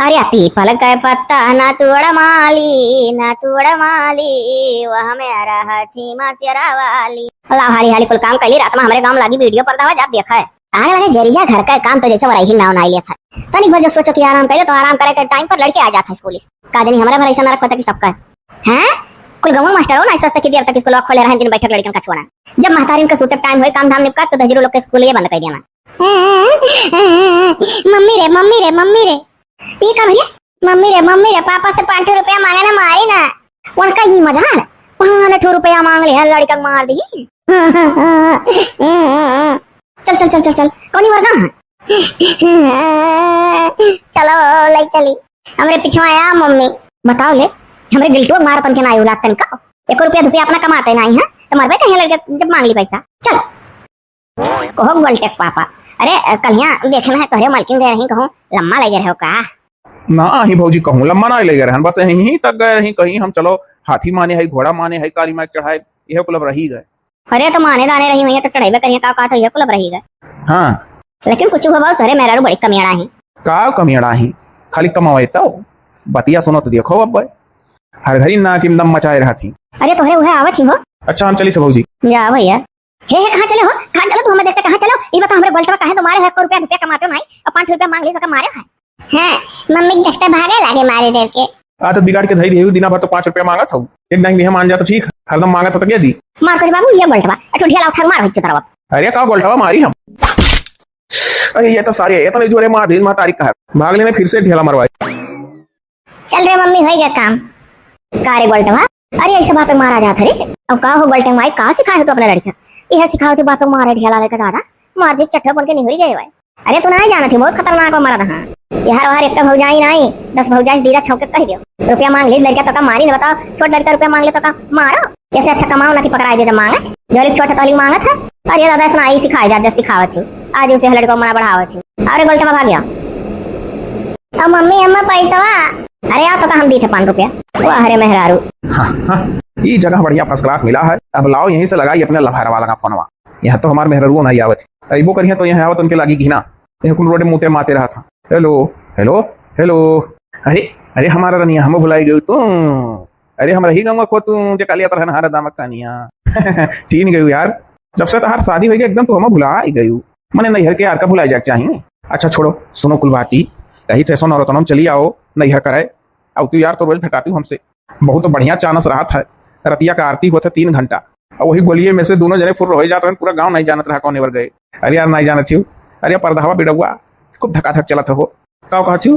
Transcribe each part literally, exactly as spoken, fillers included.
अरे पीपल के पत्ता ना तोड़ माली, ना तोड़ माली, वह में रहती माँ शेरा वाली। ला हाली हाली कुल काम कैली, रात में हमरे गाँव लागी वीडियो पर्दा, जाब देखा है। आने लगे जरिया घर का काम तो जैसे वरही नाव नाई लेत है। तनिक भर जो सोचो कि आराम करे तो आराम करे के टाइम पर लड़के आ जात है स्कूल से। का जनी हमरे भर ऐसा नरक होता कि सबका। हैं? कुल गंवा मास्टर हो ना सोचता कि देर तक स्कूल खोले रहन दिन बैठक लड़कन का छोड़ा। जब महतारिन के सूते टाइम होए काम धाम निपका तो दहिजरू लोग के स्कूल ये बंद कर देना। मम्मी रे, मम्मी रे, मम्मी रे। ई का भैया? मम्मी रे, मम्मी रे, पापा से पाँच ठो रुपया मांगे ना, मारी ना। उनका ही मजाल, पाँच ठो रुपया मांग ले, लड़का के मार दी। चल, चल, चल, चल, चल, कौनी मरना है? चलो, ले चली। हमरे पीछे आया मम्मी। बताओ ले, हमरे गिल्टुआ मार तन के ना आयु लागतन का? एको रुपया दुपया अपना कमाते नहीं है, तो मरबे कहीं लड़के जब मांग ली पैसा। चल। कहो गोलटेक पापा, अरे, कलिया देखे में है तोहरे मलकिन गए रही, कहूँ लम्मा लगे रहो का? ना ही भौजी, कहूँ लम्मा ना लगे रहन, बस यहीं तक गए रही, कहीं हम चलो हाथी माने है, घोड़ा माने है, काली माई के चढ़ाए, यह कुल अब रही गए। अरे, तो माने दाने रही हुई है, तो चढ़ाई करिए, का, का था, यह कुल अब रही गए। हाँ। लेकिन कुछ हो बाबू, तोहरे मेहरारू बड़ी कमियाड़ा ही। का कमियाड़ा ही? खाली कमावे तो। बतिया सुनो तो देखो अब, हर घड़ी ना कि दम मचाए रहती। अरे, तोहरे उहे आवत ही हो। अच्छा, हम चली थे भौजी। जा भैया। हे, हे, कहाँ चले हो? कहाँ चलो तू? हमें देखते कहाँ चलो? ये बताओ, हमरे गोलटवा काहे तो मारे हो? एक रुपया, रुपया कमाते हो नहीं, और पाँच रुपया मांग ली, सका मारे हो। हाँ, मम्मी के देखते भागे लागे मारे डर के। आदत बिगाड़ के धई दिए, दिना भर तो पाँच रुपया मांगत हो, एक डाइन दिहे मान जा तो ठीक, हरदम मांगत हो तो क्या दी? मार सके बाबू, ये गोलटवा, अठो ढेला उठा मार हो चतरवा। अरे का गोलटवा मारी हम? अरे ये तो सारे, ये तो नहीं जोरे मार दिन, मार तारीख का है। भाग लेने फिर से ढेला मरवाए। चल रे मम्मी, होई गया काम। का रे गोलटवा? अरे ऐसे बापे मारा जात है रे। अब का हो गोलटवा माई, का सिखाए हो तू अपने लड़का? यह सिखाओ थे बापे मारे ढेला लेकर दादा, मार दे चट्टा बन के निहुरी गए भाई। अरे तू नहीं जानत ही, बहुत खतरनाक मरद हाँ। यार वार एक भौजाई नहीं, दस भौजाई दीदा छौके कह दियो। रुपया मांग ले लड़का तो का मारी न बताओ, छोट लड़का रुपया मांग ले तो का मारो? ऐसे अच्छा कमाओ ना कि पकड़ाई दे जब मांगे। जो एक छोट तहली मांगत है, अरे दादा ऐसा आई सिखाए जात, जब सिखावत हूँ, आज उसे लड़का मना बढ़ावत हूँ। अरे गोलटवा भाग गया। अब मम्मी, अम्मा, पैसवा। अरे, आ तो का हम दी थे पाँच रुपया। वाह रे मेहरारू। हाँ, हाँ, ई जगह बढ़िया first class मिला है। अब लाओ यहीं से लगाई अपने लफारवा लगा फोनवा। यहाँ तो हमार मेहरारू नहीं आवत। अइबो करिया तो यहाँ आवत उनके लागी घिना। यहाँ कुल रोडे मुँहते माते रहा था। Hello, hello, hello। अरे, अरे हमारा रनिया, हम भुलाई गयो तू। अरे हम रही गंगा खो तू, जे कालिया तरह नहारा दामक कानिया। चीन गयो यार। जब से तहार शादी होई गई एकदम तू हम भुला ही गयो। मने नैहर के यार का भुलाए जाए के चाही। अच्छा छोड़ो, सुनो कुल बाती, कही थे सो नौरतनम चली आओ नैहर करे। अब तू यार तो रोज भेटाती हमसे, बहुत बढ़िया चानस रहत है। रतिया का आरती होत है तीन घंटा, और वही गोलिये में से दोनों जने फुर्र हो जात रहन, पूरा गाँव नहीं जानत रहा कौन एवर गए। अरे यार नहीं जानत छियो, अरे पर्दावा बिडौआ खूब धकाधक चलत हो। का कहत छियो?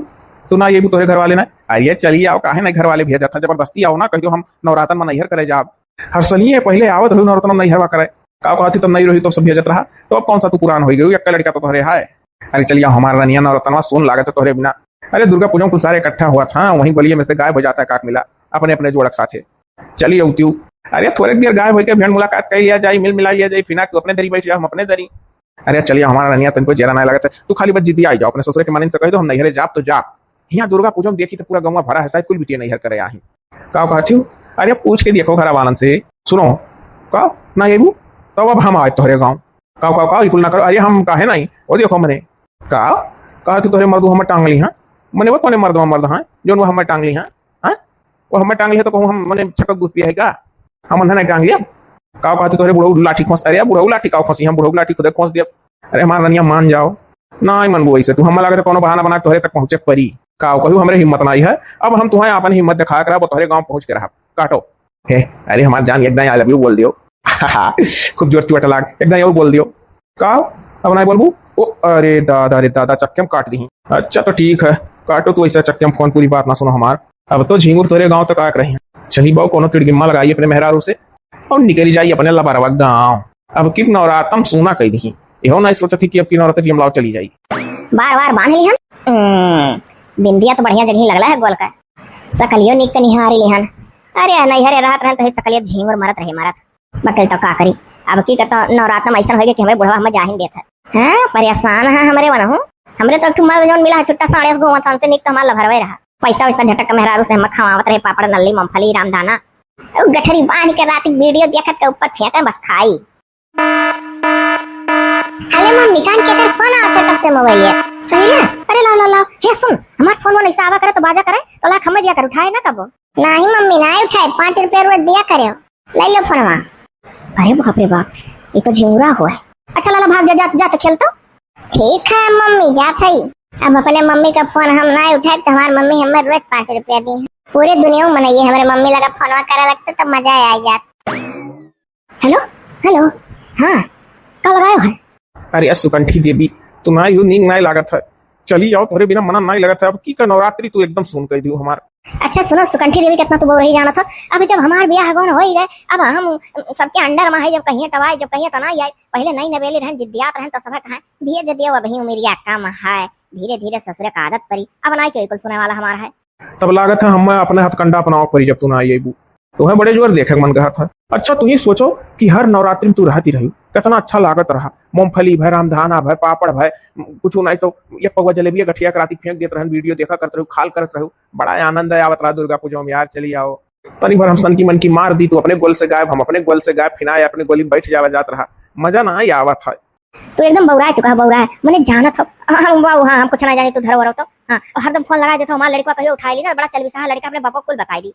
तू ना ये भी तोहरे घर वाले ना? अरे चलिए आओ, काहे नहीं घर वाले भेजत हैं, जबरदस्ती आओ ना, कह दो हम नवरातन में नैहर करे जाब। हर सलिए पहले आवत रहू नौरतन नैहरवा करे। का कहती तब नहीं रही, तब सब भेजत रहा, तो अब कौन सा तू पुरान हो गई, एक लड़का तो तोहरे है। अरे चलिए हमारा रनिया नौरतनवा सोन लागत है तोहरे बिना। अरे दुर्गा पूजा में कुल सारे इकट्ठा हुआ था, वहीं गलिये में से गायब हो जाता है काक मिला अपने अपने जोड़क साथे। चलिए उतियू। अरे थोड़े देर गायब होके भेंट मुलाकात कर लिया जाए, मिल मिला लिया जाए, फिर ना तू अपने दरी बैठ जा, हम अपने दरी। अरे चलिए हमारा रनिया तनको जेरा नहीं लगता, तू खाली बस जितिया आई जाओ, अपने ससुरे के मानिन से कह दो हम नैहरे जाब तो जाब। यहाँ दुर्गा पूजा में देखी तो पूरा गौवा भरा है, शायद कुल बिटिया नैहर करे आही। का कहत छियो? अरे पूछ के देखो घर वालन से। सुनो, का ना अइबू? तब अब हम आए तोहरे गाँव। का, का, का, ई कुल ना करो। अरे हम काहे नहीं? वो देखो मने। का? का तू तोहरे मर्दू हमर टांग ली हाँ? मने वो कौने मर्दवा मर्द हाँ? जोन वो हमर टांग ली हाँ? हाँ? वो हमर टांग ली है तो कहूँ हम मने छक्का घुस पिया है का? हम अंधा नहीं टांग लिया? का कहत तोहरे बुढ़ऊ लाठी खोस, अरे बुढ़ऊ लाठी का खोसी, हम बुढ़ऊ लाठी खुदे खोस दिया। अरे हमार रनिया मान जाओ। ना ही मनबू ऐसे, तू हमें लगे तो कोनो बहाना बना के तोहरे तक पहुँचे के परी। का कहू हमरे हिम्मत नहीं है, अब हम तुम्हें अपन हिम्मत दिखा के रहब, तोहरे गाँव पहुँच के रहब। काटो। हे, अरे हमार जान, एक दाई I love you बोल दियो। खूब जोर चोट लाग, एक दाई और बोल दियो। का? अब नहीं बोलबू? ओ, अरे दादा रे दादा, चक्के में काट दी। अच्छा तो ठीक है, काटो तू ऐसा चक्के में फोन, पूरी बात ना सुनो हमार। अब तो झींगुर तोरे गाँव तक आके रही। चली बाऊ, कोनो तिड़गिम्मा लगाई अपने मेहरारू से और निकली जाई अपने लबरवा गाँव। अब की नवरातम सूना कह दी। इहो नहीं सोचत थी कि अब की नवरात्र की हम लाओ चली जाई। बार बार बांध ली हम। हम्म, बिंदिया तो बढ़िया जगह लगला है गोल का। सकलियो निक तो निहारी लिहन। अरे नैहरे रहत रहन तो ही सकलियो झींगुर मरत रहे मरत। बकल तो का करी, अब की कहता नवरात में ऐसा होइगे कि हमरे बुढ़वा हमें जाहिन देत है। हाँ, परेशान है हमरे वनहु। हमरे तो एक ठो मर्द जौन मिला है छुट्टा साड़े से घूमत, हमसे निक तो हमारा लभरवे रहा। पैसा वैसा झटक के मेहरारू से हम खवावत रहे, पापड़, नल्ली, मूंगफली, रामदाना। उ गठरी बांध के रात वीडियो देखत के ऊपर फेंके बस खाई। अरे मम्मी, कान के कर फोन आवत है तब से मोबाइल है। सही है? अरे लाओ, लाओ, लाओ। हे सुन, हमार फोन वोन ऐसा आवा करे तो बाजा करे, तो ला हमें दिया कर, उठाए ना कबो। नहीं मम्मी, नहीं उठाए, पाँच रुपया रोज दिया करे। ले लो फोनवा। अरे बाप रे बाप, ये तो झिंगुरा हुआ है। अच्छा लाला, भाग जा, जा, जा तो खेल तो। ठीक है मम्मी, जात है। अब अपने मम्मी का फोन हम ना उठाए तो हमार मम्मी हमें रोज पाँच रुपया दी है। पूरे दुनिया में मनइये हमारे मम्मी लगा फोनवा करे लगते तो मजा आ जात। हेलो, हेलो, हाँ, का लगायो है? अरे सुकंठी देवी, तू ना यू नींद ना लागत है। चली आओ, तोरे बिना मना ना लगत है। अब की का नवरात्रि तू एकदम सुन कर दियो हमार। अच्छा सुनो सुकंठी देवी, कितना तू बउरही जानत हो। अभी जब हमार बियाह गौन होई गए, अब हम सबके अंडर में है, जब कहिए तब आए, जब कहिए तो ना आए। पहले नई नवेली रहन, जिद्दियात रहन तो सब कहा, "धीरे जदिया, अबही उमिरिया कम है, धीरे धीरे ससुरे का आदत परी।" अब ना कोई कुल सुने वाला हमार है। तब लागत है हमें अपने हथकंडा अपनावे परी, जब तू ना आई अबू। तुम्हें बड़े जोर देखे के मन कहत है। अच्छा तू ही सोचो कि हर नवरात्रि में तू रहती रही, कितना अच्छा लागत रहा। मूंगफली भय, रामधाना भय, पापड़ भय, कुछ नहीं तो एक पौवा जलेबिया गठिया कराती फेंक देत रहन, वीडियो देखा करत रहू, खाल करत रहू। बड़ा आनंद है आवत रहा दुर्गा पूजा में यार। चली आओ, तनी भर हम सन की मन की मार दी, तू अपने गोल से गायब, हम अपने गोल से गायब, फिर आए अपने गोली में बैठ जावा जात रहा। मजा ना आई आवत है। तू एकदम बौरा चुका है, बौरा है। मने जानत हो, हाँ, हाँ, वाह, हाँ, हम कुछ ना जाने, तू धरो रहो तो। हाँ, और हरदम फोन लगा देता हूँ, हमार लड़का कहियो उठाए ली ना, बड़ा चलबिसाह लड़का, अपने बापा कुल बताई दी।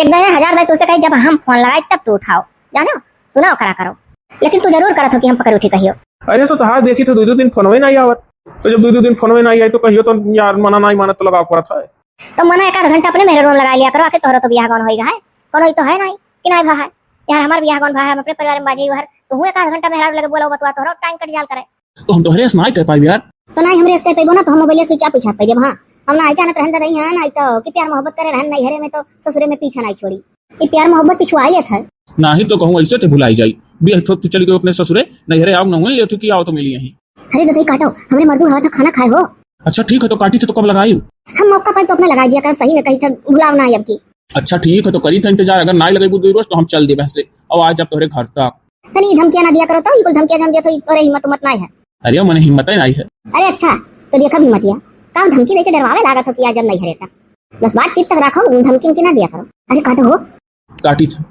एक दाएं हजार दाएं तुझसे कही, जब हम फोन लगाए तब तू उठाओ, जानो, तू ना ओकरा करो, लेकिन तू जरूर करत हो कि हम पकड़ उठी कहियो। अरे तो तहार देखी तो दो दो दिन फोनवे नहीं आवत, तो जब दो दो दिन फोनवे नहीं आई तो कहियो तो यार मना नहीं मानत तो लगाव पड़त है। तो मना एक आध घंटा अपने मेहररुआ में लगा लिया करो, आखिर तोहरा तो बियाह गौन होई है, कौनो ई तो है नहीं कि नहीं भा है। यार हमार बियाह गौन भा है, हम अपने परिवार में बाजी हर, तू एक आध घंटा मेहरारू लगे बोला बतवा, तोहरा टाइम कट जाल करे। तो हम तोहरे से नाई कह पाई यार। तो नाई हमरे से कह पाइबो ना, तो हम मोबाइल switch off उछाप पाई देब। हाँ, हम ना जानत रहन दादा, यहाँ ना तो कि प्यार मोहब्बत करे रहन, नैहरे में तो ससुरे में पीछा नहीं छोड़ी। ये प्यार मोहब्बत पिछुआ लेत है। नाही तो कहूँ ऐसे ते भुलाई जाई। बियाह तो तू चली गई अपने ससुरे, नैहरे आओ ना ले तू कि आओ तो मिली यहीं। अरे दतई काटो, हमरे मर्दू हवा था खाना खाए हो। अच्छा ठीक है, तो काटी थे तो कब लगाई? हम मौका पाए तो अपना लगा दिया कर, सही में कही था भुलाव ना अब की। अच्छा ठीक है, तो करी था इंतजार, अगर नाई लगेबू दो रोज तो हम चल देबे से। अब आ जब तोहरे घर तक। तनी धमकियां ना दिया करो तो, ई कुल धमकियां जन दिया तो ई तोरे हिम्मत उम्मत नाई है। अरे मने हिम्मत ही नाई है। अरे अच्छा, तो देखा भी मतिया, का धमकी देके डरवावे लागत हो कि आ जब नहीं हरे तक। बस बातचीत तक रखो, धमकी उमकी ना दिया करो। अरे काटो हो। काटी था।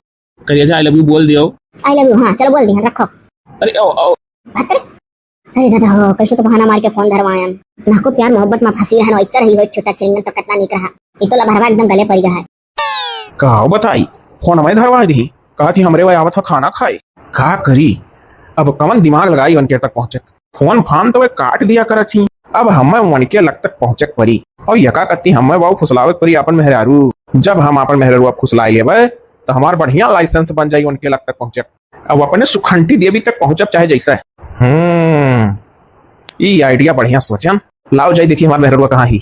करिया जा, I love you बोल दियो। I love you, हाँ, चलो बोल दिया, रखो। अरे, आओ, आओ। भतरे। अरे दादा हो, कैसे तो बहाना मार के फोन धरवायन। ना को प्यार मोहब्बत में फंसी रहन, वैसे रही हो छुट्टा छिरिंगन तो कितना निक रहा। ये तो लभरवा एकदम गले पड़ गया है। का बताई, फोन में धरवा दी, कहा थी हमरे वह आवत हो खाना खाए। का करी, अब कवन दिमाग लगाई उनके तक पहुँचे। फोन फान तो वे काट दिया करत ही, अब हमें उनके लग तक पहुँचे के पड़ी। और यका कत्ती हमें बाऊ फुसलावे के पड़ी अपन मेहरारू। जब हम अपन मेहरारू अब फुसलाई लेबे, तो हमार बढ़िया license बन जाई उनके लग तक पहुँचे। अब अपने सुखंटी देवी तक पहुँचब चाहे जैसे। हम्म, ई idea बढ़िया सोचन। लाओ जाई देखी हमार मेहररुआ कहाँ ही।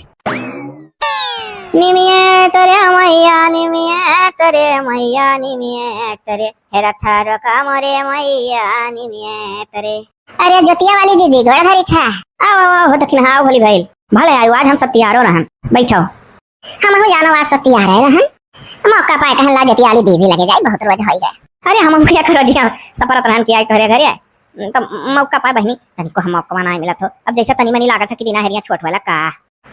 निमिये तरे मैया, निमिये तरे मैया, निमिये तरे, हेरा थारो का मोरे मैया, निमिये तरे। अरे जोतिया वाली दीदी, गोड़ धरी था। आओ, आओ, आओ, हो दखिन, हाँ, आओ भली भइल। भले आयु, आज हम सब तैयारो रहन। बैठो। हमहू जानो आज सब तैयार है रहन। मौका पाए कहन ला जोतिया वाली दीदी लगे जाए, बहुत रोज होई गए। अरे हमहू क्या करो जी, हम सपरत रहन कि आई तोहरे घरे। तो मौका पाए बहनी, तनिको हम मौका ना मिलत हो। अब जैसे तनी मनी लागत है कि दीना हेरिया छोट वाला का।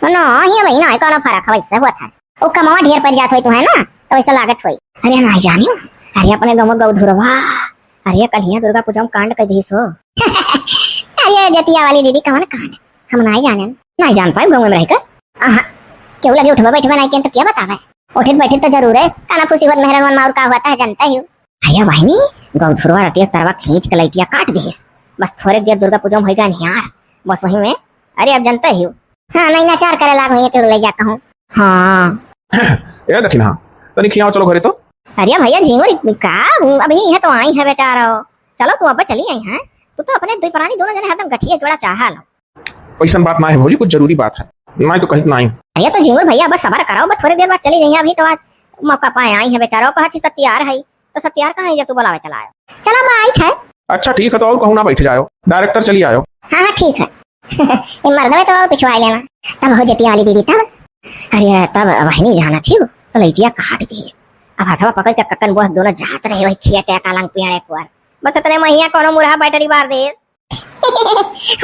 ना, ये भाई ना, कोनो फर्क है, वैसे होत है। ओ कमावा ढेर पड़ जात होई तो है ना, तो वैसे लागत होई। अरे ना जानी, अरे अपने गाँव गौधुरवा, अरे कल हियाँ दुर्गा पूजा में कांड कर दीस हो। अरे जतिया वाली दीदी, कौन कांड? हम ना जाने, ना जान पाए गाँव में रह कर। आहा, क्यों लगे उठबे बैठबे नहीं के तो क्या बतावे? उठित बैठित तो जरूर है, काना फूसी होत मेहरन मन माउर का हुआ था जानता ही। अरे बहनी, गौधुरवा रतिया तरवा खींच के लइटिया काट देस। बस थोड़े देर दुर्गा पूजा में होइगा निहार, बस वही में। अरे अब जानता ही। हाँ, नहीं नाचार करे लाग होइए के ले जाता हूँ। हाँ। ए दखिना, तनी खियाओ चलो घरे तो। अरे भैया झिंगुर का, अभी है तो आई है बेचारा। चलो तू अब चली आई है, तू तो अपने दुई प्राणी दोनों जने हरदम गठिया जोड़ा चाहा लो। ऐसन बात ना है भौजी, कुछ जरूरी बात है, नहीं तो कहित नहीं। अरे तो झिंगुर भैया, बस सबर कराओ, बस थोड़ी देर बाद चली जाइए। अभी तो आज मौका पाए आई है बेचारा, कहा थी सत्यार है, तो सत्यार कहाँ है जो तू बुलावे चला आयो? चलो, अब आई है। अच्छा ठीक है, तो और कहूँ ना बैठ जाओ, director चली आयो। हाँ, हाँ, ठीक है। ये मर्दवे तो और पिछुआ लेना। तब हो जतिया वाली दीदी, तब? अरे, तब वही नहीं जाना थी, तो लइटिया काट दी। अब हथवा पकड़ के कक्कन बोह दोनों जात रहे वही खेत या कालंग पियाड़े कुआर। बस इतने महिया कोनो मुरहा बैटरी बार देस।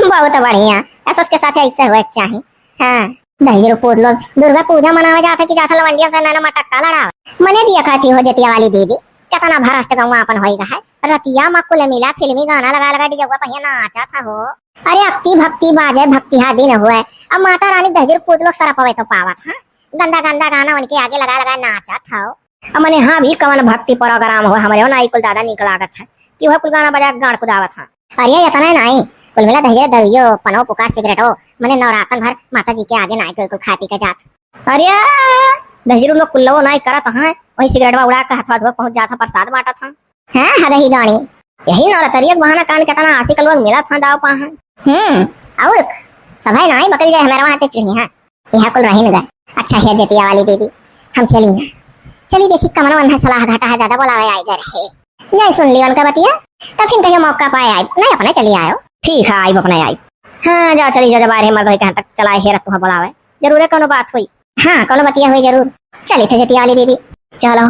बहुत बढ़िया, असस के साथ ऐसे हुए के चाही। हाँ, दहिजरो पूत लोग दुर्गा पूजा मनावे जात है कि जात है लवंडिया से नैना मटक्का लड़ावे। मने दिया खाची हो जतिया वाली दीदी, कितना भ्रष्ट गौवा अपन होई गा है। रतिया मा कुल मिला फिल्मी गाना लगा लगा डीजे पहिया नाचा था हो। अरे अक्ति भक्ति बाजे, भक्ति हा दिन हुए। अब माता रानी दहिजरू पूत लोग सरपवे तो पावत, हाँ? गंदा गंदा गाना उनके आगे लगा लगा नाचत हौ। अब मने हाँ भी कवन भक्ति program हो, हमरे हो ना ई कुल दादा नीक लागत है कि वह कुल गाना बजा के गाड़ कुदावत हाँ। अरे इतना नाई, कुल मिला दहिजरू दरुइयो, पनो पुकार सिगरेटो, मने नवरातन भर माता जी के आगे नाई कोई कुल खा पी के जात। अरे दहिजरू लोग कुल्लवो नाई करत हैं, वही सिगरेटवा उड़ा के हथवा धोए पहुंच जात हैं, प्रसाद बांटत हैं। हाँ, हगही गाड़ी। यही नवरात्रिया के बहाना कान केतना आशिक लोग मिलत हैं, दाव पा हैं। हम्म, और सभे नाई बकल जाए, हमारे वहाँ ते चुनी है। यह कुल रही न गए। अच्छा है जतिया वाली दीदी, हम चली ना। चली देखी कमनो अन्हा सलाह घाटा है, दादा बोलावे आई घर है। जय सुन ली उनका बतिया, तब फिर कहियो मौका पाए आई, नहीं अपने चली आयो। ठीक है, आई अपने आई। हाँ, जा चली जा, जब आ रहे मर्द है कहाँ तक चलाए हेरत तुहा बोलावे, जरूर है कोनो बात हुई। हाँ, कोनो बतिया हुई जरूर। चली थे जतिया वाली दीदी, चलो।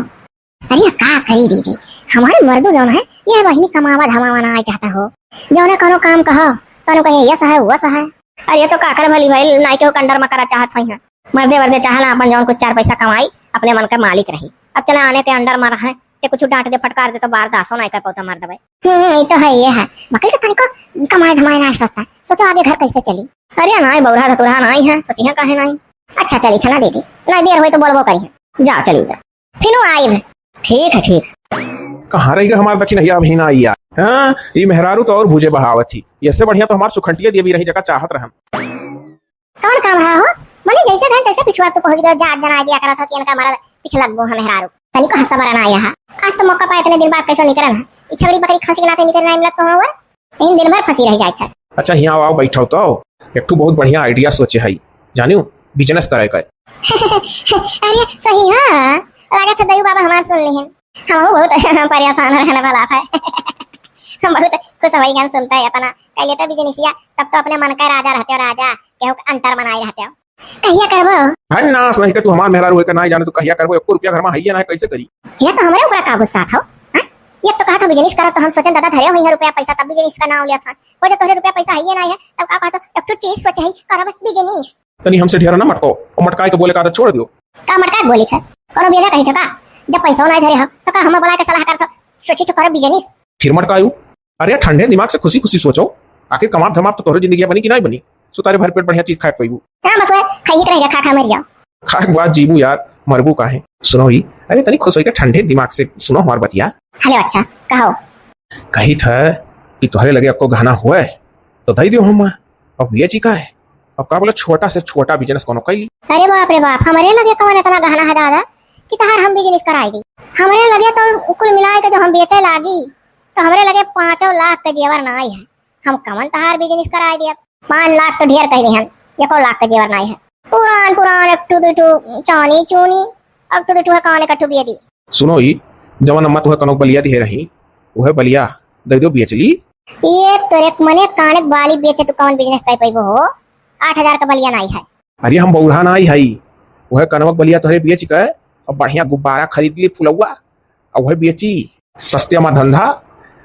अरे का करी दीदी, हमारे मर्दू जौन है, यह बहिनी कमावा धमावा ना आए चाहता हो। जौने कोनो काम कहो, तनु कहे यस है, वस है। अरे तो काकर भली भइल, नाई के वो कंडर में करा चाहत होई हैं। मर्दे वर्दे चाहला अपन जौन कुछ चार पैसा कमाई, अपने मन का मालिक रही। अब चला आने ते अंडर में रहे, ते कुछ डांट दे फटकार दे तो बार दासो नाई कर पौता मर्द भाई। हम्म, ये तो है, ये है। बकरी तो तनिको कमाए धमाए ना सोचता। सोचो आगे घर कैसे चली। अरे नाई बौरा धतुरा नाई है, सोची है काहे नाई। अच्छा चली छना दीदी, नाई देर होई तो बोलबो करी है। जा चली जा। फिनु आइब। ठीक है, ठीक। कहाँ रह गए हमार दक्षिणहिया, अभी ना आई यार। हाँ, ई मेहरारू तो और भूजे बहावत ही। इससे बढ़िया तो हमार सुखंटिया देवी रही, जका चाहत रहन। कौन काम रहा हो? मने जैसे गए तैसे पिछुआ तू पहुँच गए, जात जनाए दिया करत हो कि इनका मरद पिछलक गो है मेहरारू। तनिको हंसा बरा ना आया है। आज तो मौका पाए, इतने दिन बाद कैसे निकरन है। ई छगड़ी बकरी खसी के नाते निकरन ना मिलत तो हो। इन दिन भर फंसी रह जाए थे। अच्छा, हियाँ आओ, बैठो तो। एक ठो बहुत बढ़िया idea सोचे हई, जानियो, business करे का। अरे सही हाँ, लागत है दयू बाबा हमार सुन लिहिन। हम बहुत परेशान रहने वाला है। हम बहुत खुश होई गन सुनते इतना। कह लेते बिजनेसिया, तब तो अपने मन का राजा रहते हो, राजा, केहू के अंतर बनाए रहते हो। कहिया करबो? है नास नहीं के तू हमार मेहरारू होइके नाई जाने तू कहिया करबो, एको रुपया घर में हइये ना है, कैसे करी? ये तो हमरे ऊपर का गुस्सा था, हाँ? ये तो कहा था बिजनेस करा, तो हम सोचन दादा धरे हुई है रुपया पैसा, तब बिजनेस का नाम लिया था। वो जब तोहरे रुपया पैसा हइये ना है, तब का कहा था, एक ठो चीज सोचे है, करब बिजनेस। तनी हमसे ढेर ना मटको, और मटकाई के बोले का आदत छोड़ दियो। का मटकाई के बोली थे? कोनो बेजा कही थे का? जब पैसा ना धरे हो, तो का हम बोला के सलाह कर सो, सोची तो करब बिजनेस। फिर मटकायू? अरे ठंडे दिमाग से खुशी खुशी सोचो, आखिर कमाब धमाब तो तोहरे जिंदगी बनी कि नहीं बनी? सुतारे भर पेट बढ़िया चीज खाए के पइबू। हाँ, बस वह खाइए के रहेगा, खा खा मर जाओ। खाए के बाद जीबू यार, मरबू काहे? सुनो ही, अरे तनी खुश होइके ठंडे दिमाग से सुनो हमार बतिया। हेलो, अच्छा, कहो। कही था कि तोहरे लगे अक्को गहना हुए तो दे दियो हम। अब बेची का है? अब का बोला, छोटा से छोटा बिजनेस कोनो कैली। अरे बाप रे बाप, हमरे लगे कौन इतना गहना है दादा कि तहार हम बिजनेस कराई दी? हमरे लगे तो कुल मिलाए के जो हम बेचे लागी तो हमरे लगे पाँचों लाख के जेवर ना आई है। हम कवन तहार बिजनेस कराए दिया? पाँच लाख तो ढेर कह दिहन, एको लाख के जेवर नाई है। पुरान पुरान एक ठो दू ठो चानी चूनी, एक ठो दू ठो है कान एक ठो बेदी। सुनो ई, जवन अम्मा तुहे कनक बलिया दिहे रही, उहे बलिया दे दो बेच ली। ये तोरे मने कान के बाली बेचे तू कवन बिजनेस कर पैबो हो? आठ हजार का बलिया नाई है। अरे हम बौरा नाई हई, उहे कनवक बलिया तोहरे बेच के अब बढ़िया गुब्बारा खरीद ली फुलौआ, और वह बेची सस्ते मा धंधा,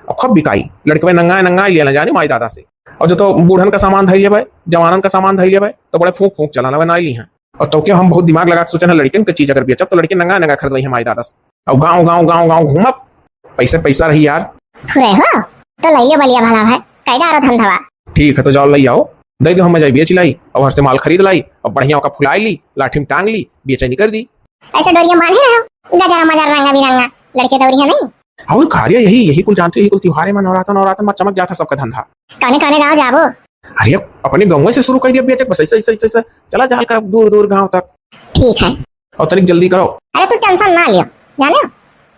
और खूब बिकाई। लड़कवे नंगाए नंगाए लिया ना जाने माई दादा से, और जो तो बूढ़न का सामान धई लेबे, जवानन का सामान धई लेबे, तो बड़े फूंक फूंक चलाना बना ली हैं। और तो क्या हम बहुत दिमाग लगा के सोचन है, लड़कन के चीज अगर बेचब तो लड़के नंगाए नंगाए खरीद ली हैं माई दादा से। और गाँव गाँव गाँव गाँव घूमब, पैसे पैसा रही यार। फुरे हो तो लइयो बलिया भला भाई, कई डारो धंधवा। ठीक है तो जाओ लई आओ, दे दो, हम जाई बेच लाई, और घर से माल खरीद लाई, और बढ़िया ओका फुलाई ली, लाठी में टांग ली, बेचैनी कर दी। ऐसे डोरिया बांधे रहो, गजरा मजर रंगा बिरंगा, लड़के दौरी है नहीं। और कार्य यही, यही कुल जानते हो, यही कुल त्योहारे में नवराता नवराता में चमक जाता सबका धंधा। काने काने गाँव जाबो? अरे अपने गाँव से शुरू कर दिया बेचक, बस ऐसे ऐसे ऐसे ऐसे चला जाल कर दूर दूर गाँव तक। ठीक है। और तनिक जल्दी करो। अरे तू टेंशन ना लियो, जाने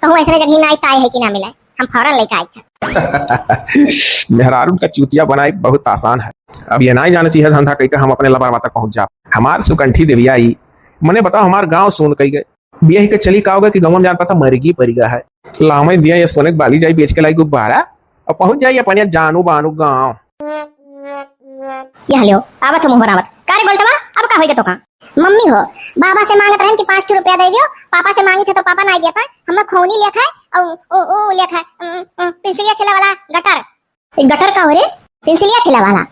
कहूँ ऐसे जगह ना ताय है कि ना मिले, हम फौरन लेके आए थे। मेहरारून का चूतिया बनाए बहुत आसान है। अब ये ना जाने चाहिए धंधा कहीं का हम अपने लबरवा तक पहुंच जा। हमार सुकंठी देविया आई, मने बताओ हमार गाँव सुन कही गए। बिया ही के चली का होगा कि गाँव में जान पाता मरगी परिगा है। लामे दिया ये सोने के बाली जाई बेच के लाई गुब्बारा और पहुंच जाई अपने जानू बानू गाँव। ये हलियो, आवत हो मुंह बनावत। का रे गोलटवा, अब का होई के तोका? मम्मी हो, बाबा से मांगत रहन कि पाँच ठो रुपया दे दियो, पापा से मांगी थे तो पापा नाई देता, हमें खौनी लिया खाए, और ओ, ओ, लिया खाए, उम, उम, पेंसिलिया छिला वाला गटर। एक गटर का हो रे? पेंसिलिया छिला वाला।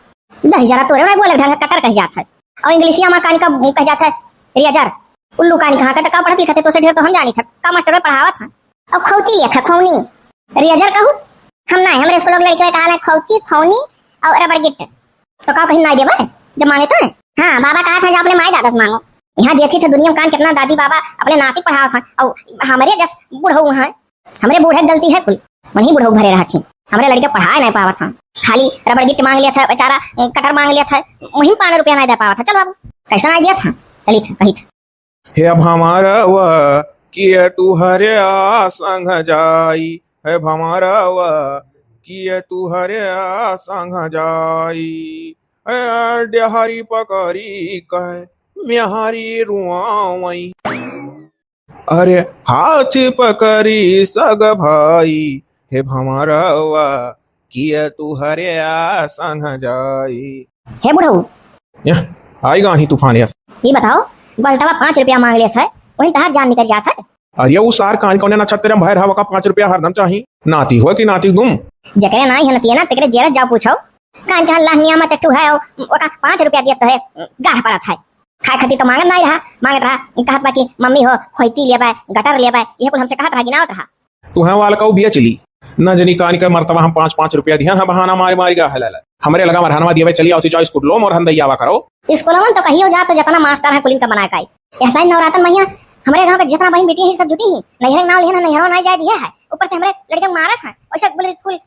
दही जरा तोरे नहीं बोले ढंग से कटर कह जात है। और इंग्लिशिया में कान का कह जात है रेजर। उल्लू कान कहाँ का तो का पढ़त लिखत है, तो से ढेर तो हम जानी था। का मास्टर में पढ़ावत है? और खौची लिया था, खौनी। रेजर कहू? हम ना, हमरे स्कूल के लड़के कहा है खौची, खौनी और रबड़ गिट्ट। तो का कहीं नाई देबे जब मांगे तो? हाँ, बाबा कहा था, "जा अपने माई दादा से मांगो।" यहाँ देखी थे दुनिया में कान कितना दादी बाबा अपने नाती पढ़ावत हैं, और हमरे जस बुढ़ऊ हैं, हमरे बूढ़े के गलती है कुल, वहीं बुढ़ऊ भरे रहत ही। हमरे लड़के पढ़ाए नहीं पावत हैं, खाली रबड़ गिट्टी मांग लिया था बेचारा, कटर मांग लिया था, वहीं पाँच रुपया नहीं दे पावत है। चल बाबू, कैसा नहीं दिया था, चली था, कही था। हे भंवरवा, किया तुहरे संग जाई, हे भंवरवा, किया तुहरे संग जाई, हे डेहरी पकरी कहे मेहरी रुआवई। अरे हाथ पकरी सग भाई, हे भंवरवा, किया तुहरे संग जाई। हे बुढ़ऊ। यह आई गाही तूफान यस। ये बताओ, गोलटवा पाँच रुपया मांग लेस है, वहीं तहार जान निकल जात है। अरे उ सार कान कौने नक्षत्र में भय रहा, ओका पाँच रुपया हरदम चाही। नाती हो कि नाती तुम? जकरे नाई है नतिया ना, तेकरे जेरत जाओ पूछो। कान के हल्ला नियामत टट्टू है, ओका पाँच रुपया दियत तो है, गाढ़ परत है। खाए खातिर तो मांगत नाई रहा, मांगत रहा, कहत बा कि मम्मी हो, खोइती लेबे, गटर लेबे, ये कुल हमसे कहत रहा, गिनावत रहा। तुहें वाला कहू बिया चली। न जनी कानी का मरतबा हम पाँच पाँच रुपया दिहन, हम बहाना मारी मारी गा है लाला। हमरे लगा मरहनवा दिया चली आओ, जाओ स्कूल लो, मोर हन दैयावा करो। स्कूलवन तो कहियो जा तो जतना मास्टर है कुलिन का बनाए काई। ऐसा ही नवरातन महिया हमरे गांव के जितना बहन बेटी है सब जुटी ही, नैहर के नाम लेहन, नैहरवा नाई जाए दिया है, ऊपर से हमरे लड़के मारत है, वैसे गुलरी फूल,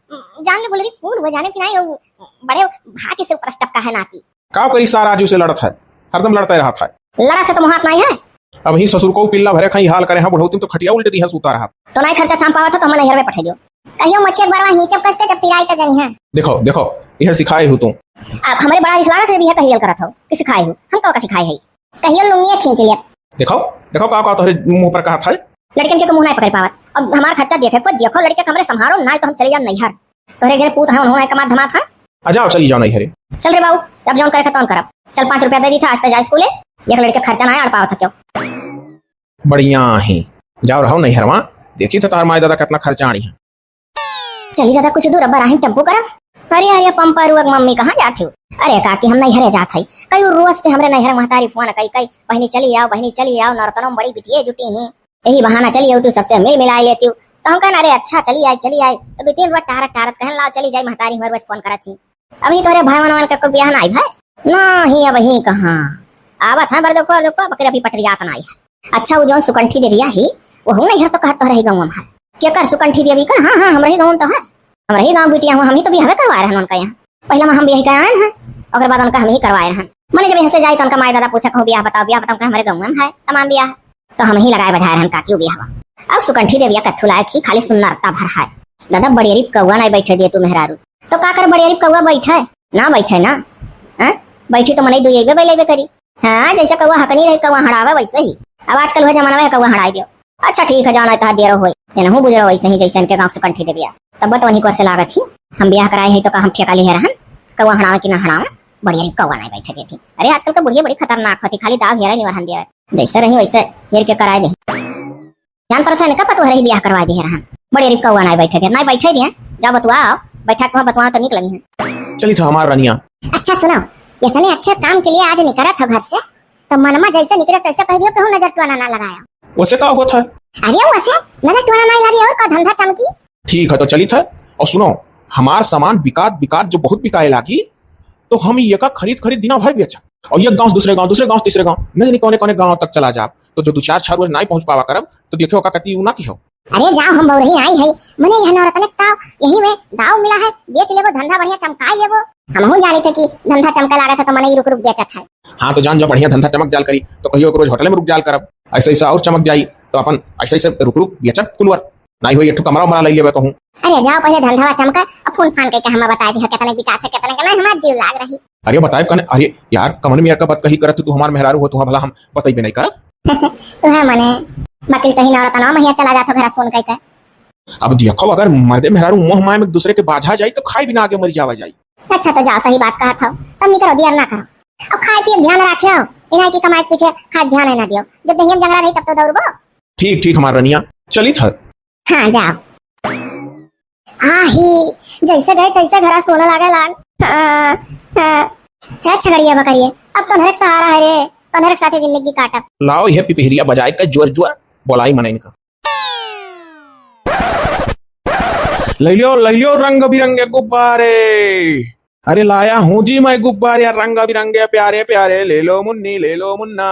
जान ले गुलरी फूल हुए जाने कि नाई, वो बड़े भाग्य से ऊपर टपका है नाती। का करी, सारा आजू से लड़त है, हरदम लड़ते रहत है। लड़ा से तो मुहात नाई है। अबहीं ससुर को पिल्ला भरे खाई हाल करे हैं, बुढ़ौती में तो खटिया उल्टे दिहा सूता रहा। तो नाई खर्चा थाम पावत है तो हम नैहर में पठा दियो। कहियो मछिया के बरवा हींचब कस के जब पिराई तब जंगिहा। देखो, देखो, यह सिखाए हो तुम। अब हमरे बड़ा रिसलाना से भी है कहियल करत हो कि सिखाए हो, हम तो का सिखाए है। कहियो लुंगिया खींच लिया। देखो, देखो का, का तोहरे मुंह पर कहत है। लड़कन के को मुंह नाई पकड़ पावत। अब हमार खर्चा देखे, कोई देखो लड़के के हमरे संभारो, नाई तो हम चले जाओ नैहर। तोहरे घरे पूत है, उन्होंने कमात धमात है। आ जाओ, चली जाओ नैहरे। चल रे बाबू, अब जौन करे के तौन करब। चल, पाँच रुपया दे दी था, आज तक जा स्कूले, एक लड़के खर्चा ना आड़ पावत क्यों। बढ़िया है, जाओ रहो नैहरवा, देखी तो तार माय दादा कितना खर्चा आड़ी है। चली दादा, कुछ दूर अब राहिम टेम्पो करा। अरे, अरे, पंपा रुअक मम्मी कहाँ जात हो? अरे काकी, हम नैहरे जात है। कई रोज से हमरे नैहर महतारी फोन कई कई, "बहिनी चली आओ, बहिनी चली आओ, नौरतनों में बड़ी बिटिये जुटी हैं।" यही बहाना चली आऊ, तू सबसे मिल मिलाई लेती हूँ। तो हम कहना, "अरे अच्छा, चली आई, चली आई।" तो दो तीन रोज टारत टारत कहन, "लाओ चली जाई, महतारी हमारे रोज फोन करत थी।" अभी तोहरे भाई मनवन के को बियाह ना आई भाई? ना ही, अब ही कहाँ आवत है, बर देखो, देखो, बकरे अभी पटरियात ना आई है। अच्छा, वो जौन सुकंठी देविया ही, वो हम नहीं तो कहत तोहरे ही गाँव में है। केकर सुकंठी देवी का? हाँ, हाँ, हमरे ही गाँव में तो है। हमरे ही गाँव बिटिया हुआ, हम ही तो बियाह करवाए रहन उनका यहाँ। पहले हम बियाह कराए हैं, ओकर बाद उनका हम ही करवाए रहन। मने जब यहाँ से जाई तो उनका माई दादा पूछा, "कहूँ बियाह बताओ, बियाह बताओ?" कहे, "हमरे गाँव में है, तमाम बियाह।" तो हम ही लगाए बजाए रहन काकी उ बियाहवा। अब सुकंठी देविया कथू लायक ही खाली सुन्नरता भर है। दादा बड़ियरी कौआ नहीं बैठे दे तू मेहरारू। तो का कर बड़ियरी कौआ बैठे? ना बैठे ना। हैं? बैठी तो मनई दुई अइबे बैल अइबे करी। हाँ, जैसे कौआ हकनी रही, कौआ हड़ावे वैसे ही। अब आजकल हुए जमाना में कौआ हड़ाई दियो। अच्छा ठीक है, जाना तहा देरो होई। एनहू बुझरो वैसे ही जैसे इनके गाँव सुकंठी देविया। तब तो उन्हीं को से लागत ही। हम बियाह कराए है तो का हम ठेका लिए रहन? कौआ हड़ावे कि ना हड़ावे? बड़ियरी कौआ नहीं बैठे देती। अरे आजकल के बुढ़िया बड़ी खतरनाक होती, खाली दाव हेरे निवरहन दिया। जैसे रही वैसे हेर के कराए दे। जान पर से इनका पतोह रही बियाह करवाए दे रहन। बड़ियरी कौआ नहीं बैठे दे, नहीं बैठे दिए। जा बतुआ, बैठा के बतुआ तो निक लगी है। चली था हमार रनिया। अच्छा सुनो, इतने अच्छे काम के लिए आज निकलत हो घर से, तो मनमा जैसे निकले तैसे कह दियो, कहूँ नजर टोना ना लगाया। वैसे का होत है? अरे वैसे नजर टोना नहीं लगी और का धंधा चमकी। ठीक है, तो चलित है। और सुनो, हमार सामान बिकात बिकात जो बहुत बिकाए लागी, तो हम ये का खरीद खरीद दिना भर बेचा। और ये गांव से दूसरे गांव, दूसरे गांव से तीसरे गांव, नहीं जानी कौने कौने गांव तक चला जाब। तो जो दो चार छह रोज नहीं पहुंच पावा करब, तो देखियो का कती उ ना की हो। अरे जाओ, हम बौरही आई है, मने यह नौरतन के ताव, यही में दाव मिला है, बेच लेबो, धंधा बढ़िया चमकाई लेबो। हमहू जानी थे कि धंधा चमके लागत है, तो मने ही रुक रुक बेचत है। हाँ, तो जान जो बढ़िया धंधा चमक जाल करी, तो कहियो एक रोज होटल में रुक जाल करब, ऐसे ऐसे और चमक जाई, तो अपन ऐसे ऐसे रुक रुक बेचब कुलवर। नाई होई, एक ठो कमरा उमरा लई लेबे कहूँ। अरे जाओ, पहले धंधवा चमका, अब फोन फान करके हमें बताए दिया, कितने बिकात है, कितने के नहीं, हमार जीव लाग रही। अरे बताए कने, अरे यार, कमन में यार का बात कही करत तू, हमार मेहरारू हो, तुहा भला हम बतइबे नहीं करब। उहे मने, बाकी तही नौरतनवा महिया चला जात हो घरा फोन करके। अब देखो, अगर मर्दे मेहरारू मोह माया में एक दूसरे के बाझा जाई, तो खाए बिना आगे मर जावा जाई। अच्छा, तो जाओ, सही बात कहा था, तब निकलो, दियर ना करो। अब खाए पिए ध्यान रखियो, इनाई की कमाई के पीछे खाए ध्यान है ना दियो, जब दहियम जंगरा रही तब तो दौड़बो। ठीक, ठीक, हमार रनिया, चली था। हाँ, जाओ। आही, जैसे गए तैसे घरा सोना लागे लाग। हाँ, हाँ। है छगड़िया बकरिए, अब तो नरक सहारा है रे, तो नरक साथे जिंदगी काटब। लाओ ये पिपहिरिया बजाए के जोर जोर बोलाई मने इनका। लइलियो, लइलियो रंग बिरंगे गुब्बारे। अरे लाया हूँ जी मैं गुब्बारे रंग बिरंगे प्यारे प्यारे, ले लो मुन्नी, ले लो मुन्ना।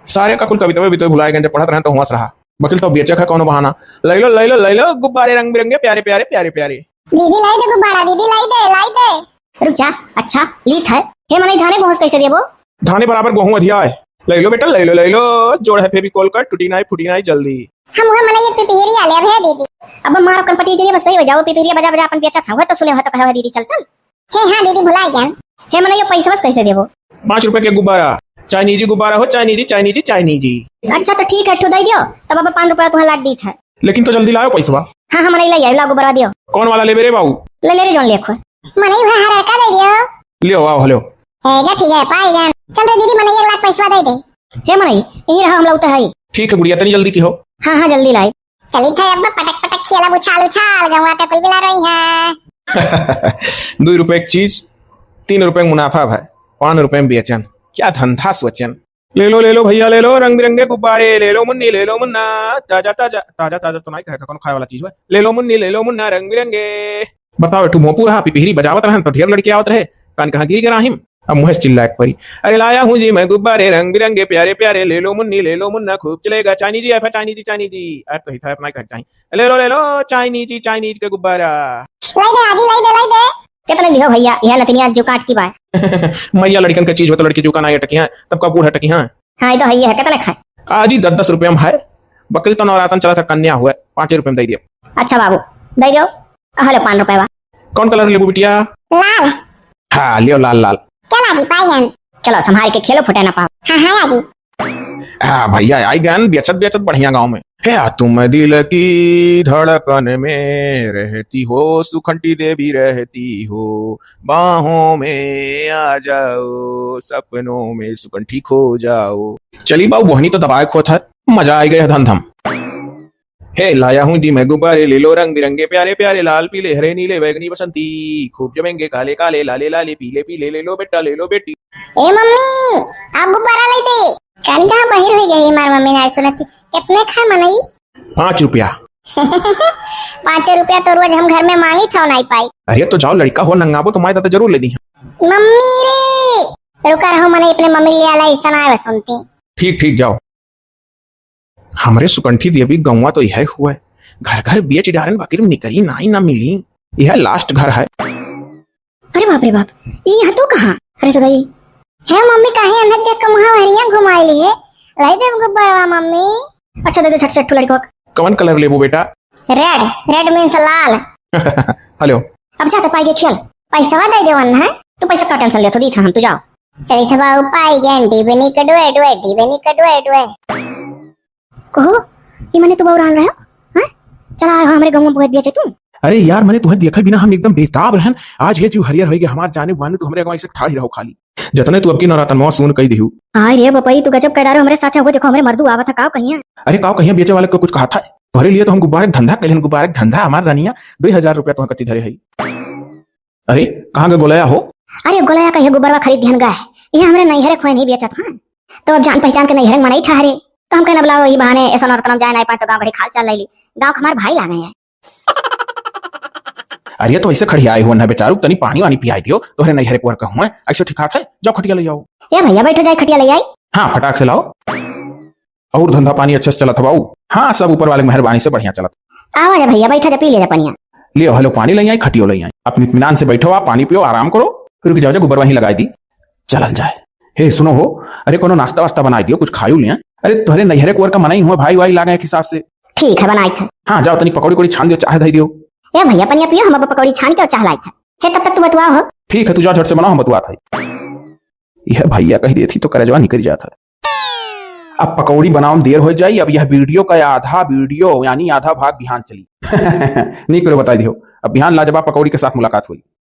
सारे का कुल कविता भी तो भुलाए गए, जब पढ़त रहन तो हुआस रहा। बकिल तो बेचक है कौनो बहाना। लैलो, लैलो, लैलो गुब्बारे रंग बिरंगे प्यारे प्यारे, प्यारे प्यारे। दीदी लाई दे गुब्बारा, दीदी लाई दे, लाई दे। रुक जा, अच्छा, लीत है। हे मनई, धाने गोहूँ कैसे देबो? धाने बराबर गोहूँ अधिया है। लैलो बेटा, लैलो, लैलो। जोड़ है फेविकोल का, टूटी नाई, फूटी नाई, जल्दी। हम हुआ मनई एक पिपिहरिया ले अबे दीदी। अब मारो कनपटी जरिए बस सही हो जाओ, पिपिहरिया बजा बजा अपन बेचत है, हुआ तो सुने हुआ तो कहे हुआ दीदी चल चल। हे हाँ दीदी, भुलाई गन। हे मनई, यो पैसवा कैसे देबो? पाँच रुपए के गुब्बारा, चाइनीजी गुब्बारा हो, चाइनीजी, चाइनीजी, चाइनीजी। अच्छा तो ठीक है, ठू दे दियो, तब अब पाँच रुपया तुहाँ लाग दीत है। लेकिन तो जल्दी लायो पैसवा। हाँ हाँ मनई, ले आयो, ला गुब्बारा दियो। कौन वाला लेबे रे बाबू? ले ले रे, जौन लेखो। मनई भाई हर का दे दियो। लियो, आओ, हेलो। हे गा ठीक है, पाई गन। चल रे दीदी, मनई एक लाख पैसवा दे दे। हे मनई, यहीं रहा, हम लौटे हई। ठीक है गुड़िया, तनी जल्दी की हो। हाँ हाँ, जल्दी लाई। चली थे अब पटक पटक खेलब उछाल उछाल, गौवा के कुल बिला रही है। दुई रुपए की चीज, तीन रुपए में मुनाफा भाई, पाँच रुपए में बेचन। क्या धंधा सोचन। ले लो, ले लो भैया, ले लो रंग बिरंगे गुब्बारे, ले लो मुन्नी, ले लो मुन्ना। ताजा ताजा, ताजा ताजा तो नहीं कहे, कौनो खाए वाला चीज हुआ। ले लो मुन्नी, ले लो मुन्ना रंग बिरंगे। बताओ, एक ठो भोंपू रहा, पिपिहरी बजावत रहन, तो ढेर लड़के आवत रहे, कान कहाँ गिर गए राहिम। अब मुँह से चिल्लाए के परी, "अरे लाया हूँ जी मैं गुब्बारे, रंग बिरंगे प्यारे प्यारे, ले लो मुन्नी, ले लो मुन्ना, खूब चलेगा चाइनीजी, ऐप है चाइनीजी, चाइनीजी।" ऐप कही था, ऐप नहीं कहे चाही। "ले लो, ले लो चाइनीजी, चाइनीज के गुब्बारा।" लाई दे, आजी, लाई दे, लाई दे। कितने दिहो भैया, यह नतनिया जो काट की बाय। मैया लड़कन का चीज हो तो लड़की जो का ना ये टकी है, तब का बूढ़ा टकी है। हाँ, ये तो है, ये है, कितने खाए? आजी, दस दस रुपये में है, बकिल तो नवरातन चला था, कन्या हुआ, पाँचे रुपये में दे दियो। अच्छा बाबू, दे दियो। हलो, पाँच रुपए बा। कौन कलर लेबू बिटिया? लाल। हाँ, लियो लाल लाल। चला जी, पाई गन। चलो, संभाल के खेलो, फुटे ना पाओ। हाँ, हाँ, आजी। हाँ भैया, आई गन, बेचत बेचत बढ़िया गाँव में। है तुम दिल की धड़कन में रहती हो, सुखंटी देवी रहती हो, बाहों में आ जाओ, सपनों में सुखंटी खो जाओ। चली बाऊ, बोहनी तो दबाए खोत है, मजा आई गया धन धम। हे लाया हूँ जी मैं गुब्बारे, ले लो रंग बिरंगे प्यारे प्यारे, लाल पीले हरे नीले बैगनी बसंती, खूब जमेंगे काले काले लाले लाले पीले पीले, ले लो बेटा ले लो बेटी। ए मम्मी, आप गुब्बारा ले दे। कान कहाँ बहिर हुई गई हमार मम्मी ना सुनती। कितने खाए मनई? पाँच रुपया। पाँच रुपया तो रोज हम घर में मांगी था, नहीं पाई। अरे तो जाओ लड़का हो नंगाबो तो माय दादा जरूर ले दी। मम्मी रे, रुका रहो, मने अपने मम्मी ले आला ऐसा ना आवे सुनती। ठीक ठीक जाओ। हमरे सुकंठी देवी गौवा तो यह हुआ है, घर घर बेच डारन बाकिर निकरी नाई ना मिली, यह लास्ट घर है। अरे बाप रे बाप, ये यहाँ तू कहाँ? अरे सदाई। हे मम्मी, काहे अनहद जग कमुहा हरिया घुमाई लिए? लाई देब गुब्बारवा मम्मी। अच्छा दे दे झट से एक ठो लड़कवा। कवन कलर लेबू बेटा? रेड, रेड मीन्स लाल। हेलो। अब जा तो पाई के खेल। पैसवा दे दे वन है। तू पैसा का टेंशन लेत हो, दी था हम, तू जाओ। चली था बाबू पाई गए, डिबनी कटुए, डुए, डिबनी कटुए, डुए। कहो, ई मने तू बौरान रहे हो? हाँ? चला आए हो हमरे गाँव में बहुत बेचे तू। अरे यार, मने तुहे देखे बिना हम एकदम बेताब रहन। आज हे जीव हरियर होइगे हमार जाने बाने, तू हमरे गाँव से ठाढ़ी रहो खाली। जतने तू अबकी नवरातन मवा सून कई दिहू। आय रे बपई, तू गजब कर डारो हमरे साथे। वो देखो हमरे मर्दू आवत है, काव कहिया? अरे काव कहिया, बेचे वाले को कुछ कहा था? तोहरे लिए तो हम गुब्बारे के धंधा कैलन, गुब्बारे के धंधा हमार रानिया, दो हजार रुपया तुहे कति धरे है। अरे, कहाँ गए गोलया हो? अरे, गोलया का ये गुब्बरवा खरीद दिहन गए। ये हमरे नैहरे खोए नहीं बेचत, हाँ। तो अब जान पहचान के नैहरे मनई ठहरे। तो हम कहना बुलाओ, ये बहाने ऐसा नौरतन जाए नहीं पाए तो गाँव घड़ी खाल चाल ले ली। गाँव का हमार भाई लागे हैं। अरे, तो ऐसे खड़ी आए हो ना बेचारू, तनी पानी वानी पियाई दियो, तोहरे नैहरे कुंवर का हुआ, ऐसे ठिकात है, जाओ खटिया ले जाओ। ए भैया, बैठो, जाए खटिया ले आई। हाँ, फटाक से लाओ। और धंधा पानी अच्छे से चलत हवाऊ? हाँ, सब ऊपर वाले की मेहरबानी से बढ़िया चलत। आवा जा भैया, बैठा जा, पी ले जा पनिया। लियो, हेलो, पानी ले आई, खटियो ले आई। अपने इत्मीनान से बैठो, आप पानी पियो, आराम करो। रुक जाओ, जा गुब्बर वहीं लगाई दी, चलल जाए। हे, सुनो हो, अरे, कोनो नाश्ता वास्ता बनाई दियो, कुछ खायू लिया। अरे, तोहरे नैहरे कुंवर का मनई हुआ, भाई वाई लागे एक हिसाब से। ठीक है, बनाई थे। हाँ, जाओ, तनी पकौड़ी उकौड़ी छान दियो, चाह धई दियो। ए भैया, पनिया पियो, हम अब पकौड़ी छान के और चाह लाई थे। हे, तब तक तू बतुआ हो। ठीक है, तू जा, झट से बनाओ, हम बतुआ थे। यह भैया कह देती तो करजवा निकल जाता। अब पकौड़ी बनावे में देर हो जाई। अब यह वीडियो का आधा वीडियो यानी आधा भाग बिहान चली। नहीं करो, बताई दियो, अब बिहान लाजवाब पकौड़ी के साथ मुलाकात हुई।